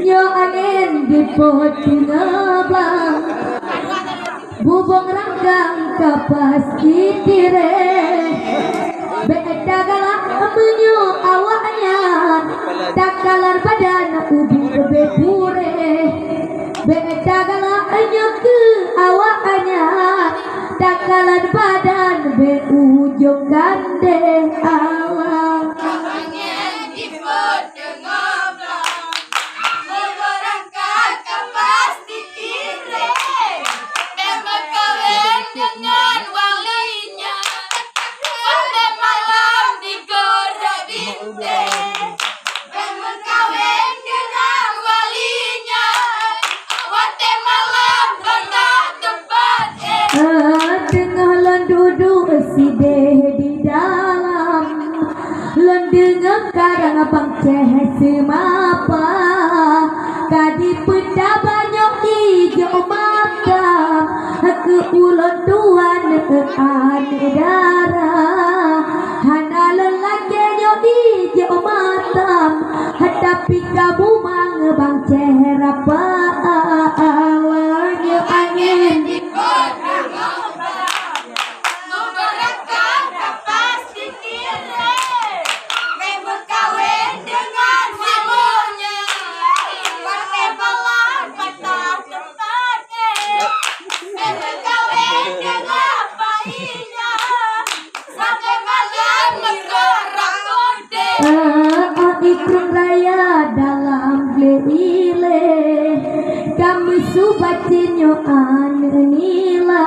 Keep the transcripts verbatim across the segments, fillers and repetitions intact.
Nyoe angén dipot teungoh blang, bubông rangkang ka pasti tirée. Bék tagalak meunyoe awaknyan, takalon badan ubit bék puréh. Bék tagalak nyoe keu awaknyan, takalon badan bék ujong gandéng awak. Ah, teungoh lôn duduek sideh di dalam, lôn deungoe karang bang Ceh seumapa, ka dipeutaba nyoe ijok matam, keu ulôn tuan aneuk dara. Hana lôn lakée nyoe ijok matam, tapi ka bumang bang Ceh rapa. Awaknyan angén. Ah, ah, ikrong raya dalam glé ilée, ka meusubat nyoe aneuk nila.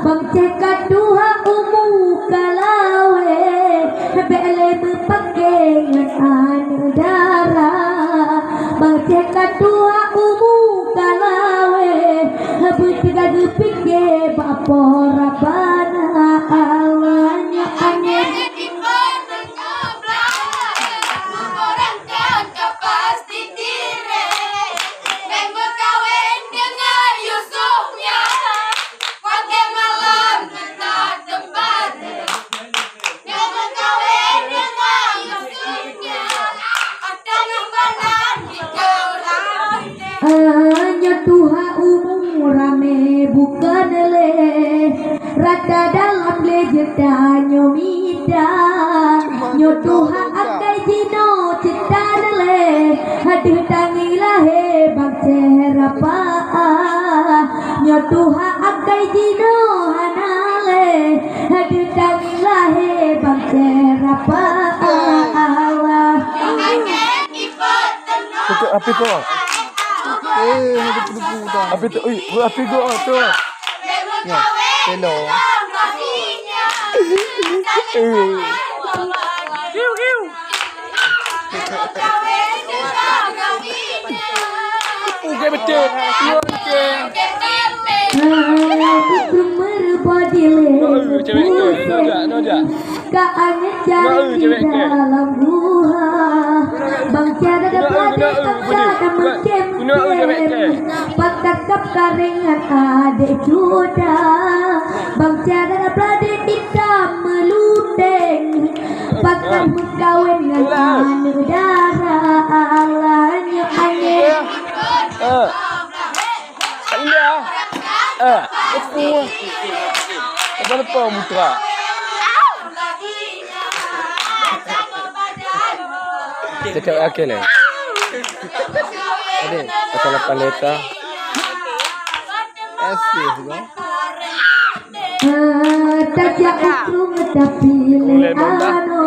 Bang Ceh ka tuha umu ka lawée, bék lé meupaké ngon aneuk dara. Bang Ceh ka tuha umu ka lawée, beuteuga geupike bak Po Rabbana. Awaknyan angén. Ah, nyoe tuha umu ramé bukon lé, rata dalam lé jeuet tanyoe mita. Nyoe tuha akai jinoe cit tan lé, hadeuh tangieng lahé bang Ceh rapa. Nyoe tuha akai jinoe hana lé, hadeuh tangieng lahé bang Ceh rapa. Pokok api tu. Eh, ada penuku dah. Api tu, ui, api tu, tu. Ya, hello. Eh. Kiu, kiu. Okey, betul. Okey. Hai, cewek tu. Nojak, nojak. Ka anget jaring di dalam guha. Bang Ceh dara peuladeh paksa dan meukem-kem. Pakat kap karéng ngon adék cuda. Bang Ceh dara peuladeh itam meuluteng. Pakat meukawen ngon aneuk dara. Alah nyoe anget. Eh. Kak Indah. Eh, apa? Apa lepas muka? Cakap akhir ni. Adik, pasal lapan leta. Kasih, bang. Ah, tajak ukrung tapi lé ano,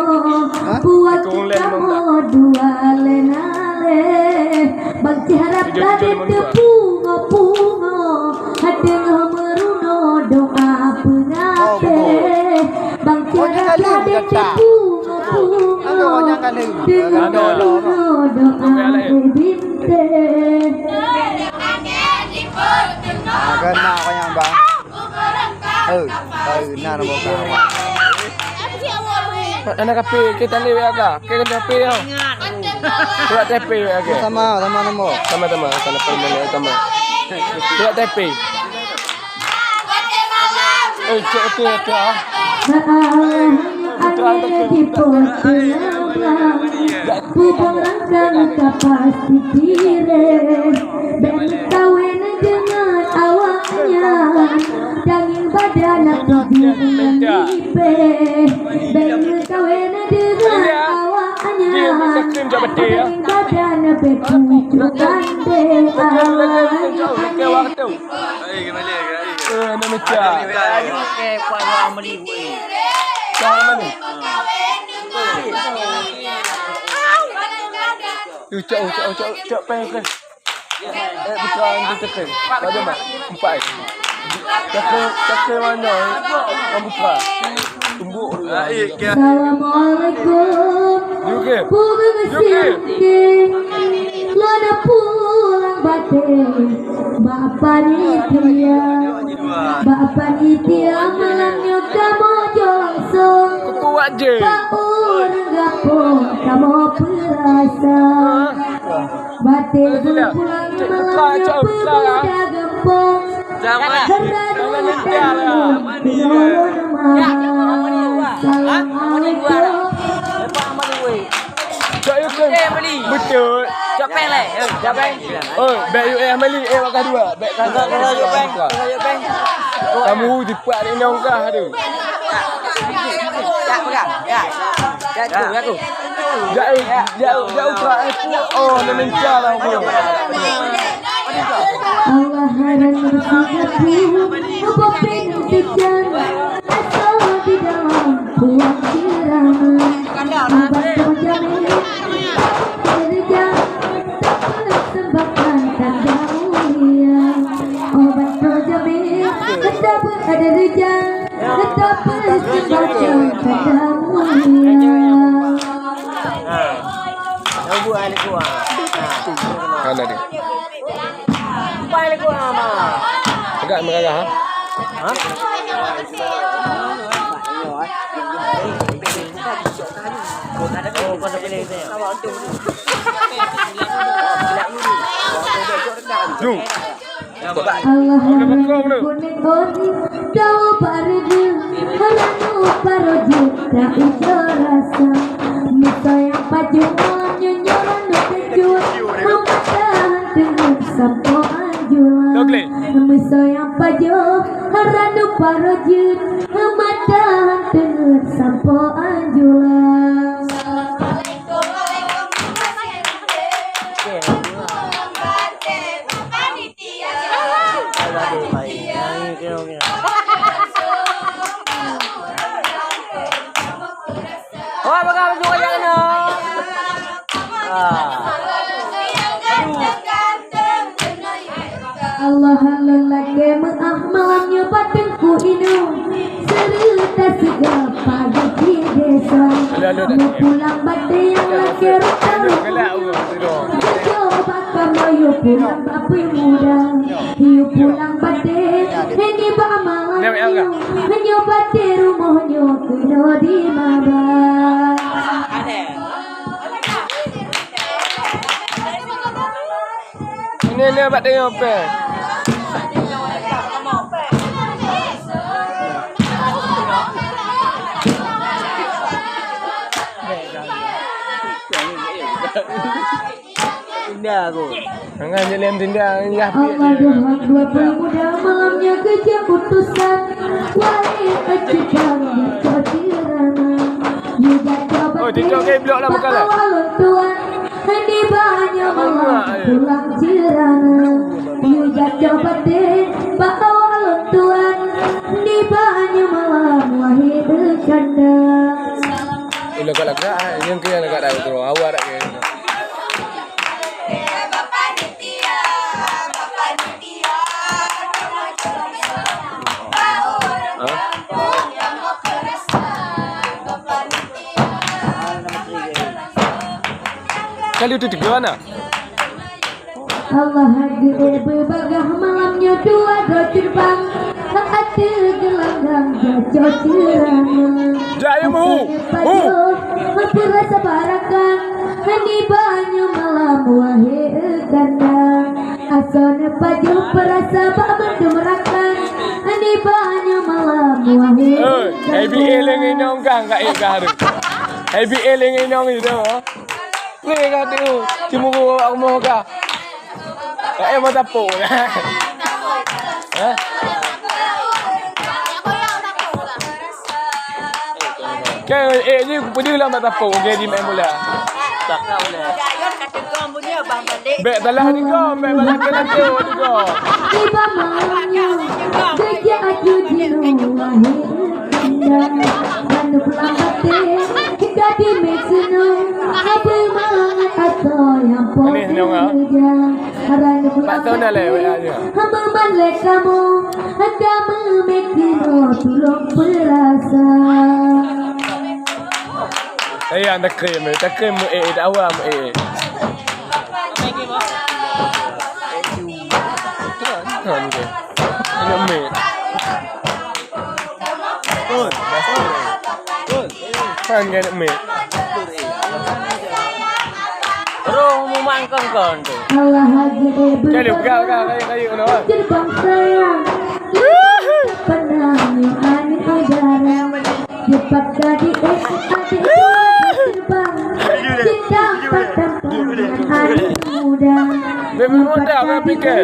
buat kamoe dua lé na lé. Bang Ceh harap lagèe teupungoe-pungoe, teungoh meurunoe doa peungabèe. Bang Ceh harap lagèe teupungoe-pungoe, teungoh meurunoe doa Anak kapi, kita ni ya ka. Kita kapi ya. Kita tapi ya ka. Sama, sama nombor. Sama-sama, sama sama sama. Kita tapi. Eh, cek tu ya. Putra tu. Kubarangkan kapas pikiran, bèk meukawen deungon awaknyan. Tangieng badan pijéh ngon nipéh, bèk meukawen deungon awaknyan. Tangieng badan bèk cucuk kandé awaknyan. Eh, nak mecah. Dah mana? Ucok, ucok, ucok, ucok, peng, peng. Eh, bukan, itu tekan. Ada mak? Empat. Tekan, tekan mana? Yang buka. Tumbuk. Assalamualaikum. You okay? Pukul siang ke. Lo dah pulang batin. Bak panitia. Bak panitia malam nyoe kamoe jok langsung. Kuat je. Bak ureueng gampông kamoe peurasa. Batin pulang malam nyoe peumuda gampông. Jangan, jangan nendang lah. Assalamualaikum. Cok Yukon. Betul. Cok peng leh. Cok peng. Oh, bèk U S Mali, eh, makan dua. Bèk kan. Kamu dipak di nong kah tu? Tak pegang. Ya. Ya tu, ya tu. Jauh, jauh, jauh, jauh. Oh, nak mencah lah aku. Allah haram bersatu, ubah peng sejan, asal di dalam puang kirana. Obat roh jamé, kerja, tak persembahkan tanda mulia. Obat roh jamé, tak berada kerja, tak persembahkan tanda mulia. Hana dia. Peugah meugagah, ha? Ha? Jom. Allah kuning-kuning, daun parigi, haranu paroji, tak ujo rasa. Misoe nyang pajoh, nyonyoran dukejut, mata teungeut sampoe anjula. Misoe nyang pajoh, haranu paroji, mata teungeut sampoe anjula. Oh, pegang baju kau jangan, oh. Ah. Allah, Allah, lagèe meuah malam nyoe bak teungku inong. Seureuta siga pagi di desa. Nyoe pulang batèe nyang lakèe rot tahu. Jodoh bak kamoe nyoe pulang bak peumuda. Nyoe pulang batèe, nyoe bak malam nyoe. Nyoe batèe rumoh nyoe keunoe di maba. Ini, ini abang tengok apa? Indah aku. Jangan je lem tindak, ya. Allah Tuhan, dua puluh muda malamnya kerja putusan. Wahai kecikang, kau tirana. Oh, TikTok ke blok lah bukan lah. Tuan, di banyak malam pulang Cirana. Yu jatuh batin, bak awak lôn tuan. Di banyak malam, wahai bercanda. Eh, lagak-lagak, ah. Yang kena lagak dah, tu. Awak dah ke. Ha? Kali tu tiga mana? Allah hadir beubagah malam nyoe dua droe teubang. Ateueh geulanggang jacoe ceurama. Jak, ya, mu. Hu. Beurasa barakan, di banyu malam wahé kanda. Asoe neupajoh peurasa bak bandum rakan, di banyu malam wahé kanda. Eh, A B A lé ngon inong kah, ka ék kah tu. A B A lé ngon inong itu. Ni ka tu, cemburu awak rumoh kah. Eh, mata po. Ha? Kan, eh, ni peudeuh lah mata po, jadi main bola. Tak tahu lah. Bèk salah digom, bèk salah keulanjut digom. Tiba malam nyoe, geujak aju jinueng wahé kanda. Bandum lam batèe, ka dimè keunoe, haba mangat asoe nyang po teuga. Hana meuman lé kamoe, hana meumiké droe tulông peurasa. Sayang takrim, takrim meu-, eh, dakwa meu-, eh. Kan ke? Aneuk miet. Kan ke aneuk miet? Roh mumang kongkon tu. Allah Haji Ibu. Kayu, pegang, pegang, kayu, kayu, kayu. Gerbang sayang. Pernah ni aneuk udara. Cepat jadi eh adik gerbang. Cinta patah aneuk muda. Memang muda, kan, pikir.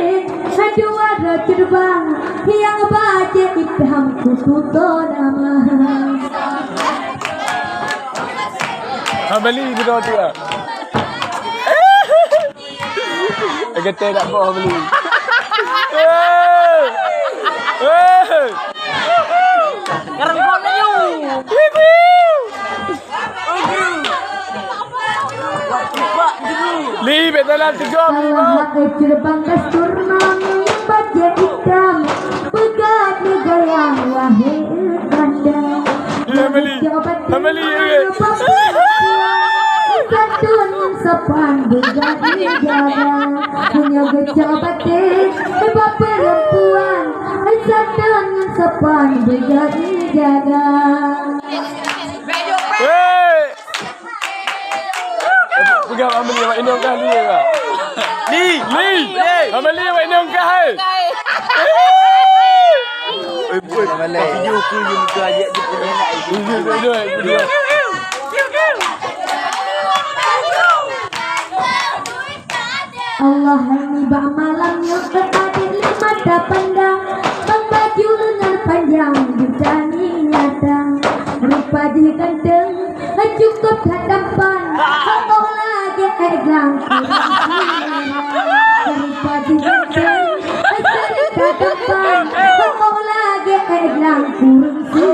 Aduh, ada gerbang yang bajèe itam kutu nama. Ha, beli di tu, ah. Geutée dak boh beli. Eh! Eh! Karang kau nyu. Li, bèk dalam tiga, Li, bang. Salah gerbang kasur mami bajèe itam, peugah neugayang wahé kanda. Iya, Meli. Meli, iya. Santun ngon sopan beuga dijaga. Meunyoe geucok batèe bak peurempuan, santun ngon sopan beuga dijaga. Hei! Peugah Ameli awak inong kah, Li, kah? Li! Li! Li! Ameli awak inong kah, hai? Oi, boy, video ke, you muka ayat dia punya nak. Video, video, video. Allah hai nibak malam nyoe, adék lé mata pandang, bang baju lengan panjang, bidani nyata, rupa jih ganteng, cukôp that tampan, oh lagèe éh glang. Rupa jih ganteng, that tampan, oh lagèe éh glang kureueng.